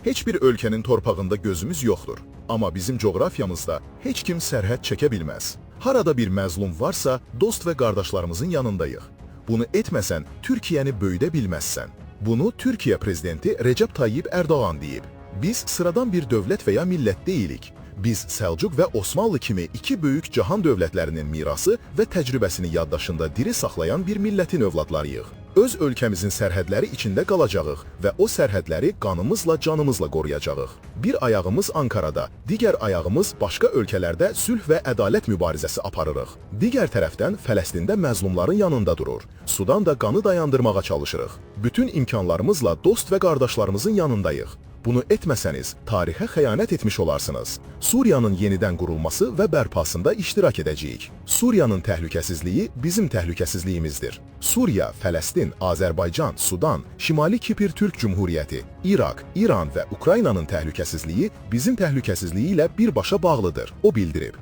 Heç bir ölkənin torpağında gözümüz yoxdur. Amma bizim coğrafyamızda heç kim sərhəd çəkə bilməz. Harada bir məzlum varsa, dost və qardaşlarımızın yanındayıq. Bunu etməsən, Türkiyəni böyüdə bilməzsən. Bunu Türkiyə prezidenti Recep Tayyip Erdoğan deyib. Biz sıradan bir dövlət və ya millət deyilik. Biz Səlcuq və Osmanlı kimi iki böyük cahan dövlətlərinin mirası və təcrübəsini yaddaşında diri saxlayan bir millətin övladlarıyıq. Öz ölkəmizin sərhədləri içində qalacağıq və o sərhədləri qanımızla, canımızla qoruyacağıq. Bir ayağımız Ankarada, digər ayağımız başqa ölkələrdə sülh və ədalət mübarizəsi aparırıq. Digər tərəfdən Fələstində məzlumların yanında durur. Sudan da qanı dayandırmağa çalışırıq. Bütün imkanlarımızla dost və qardaşlarımızın yanındayıq. Bunu etməsəniz, tarixə xəyanət etmiş olarsınız. Suriyanın yenidən qurulması və bərpasında iştirak edəcəyik. Suriyanın təhlükəsizliyi bizim təhlükəsizliyimizdir. Suriya, Fələstin, Azərbaycan, Sudan, Şimali Kipr Türk Cumhuriyyəti, İraq, İran və Ukraynanın təhlükəsizliyi bizim təhlükəsizliyi ilə birbaşa bağlıdır, o bildirib.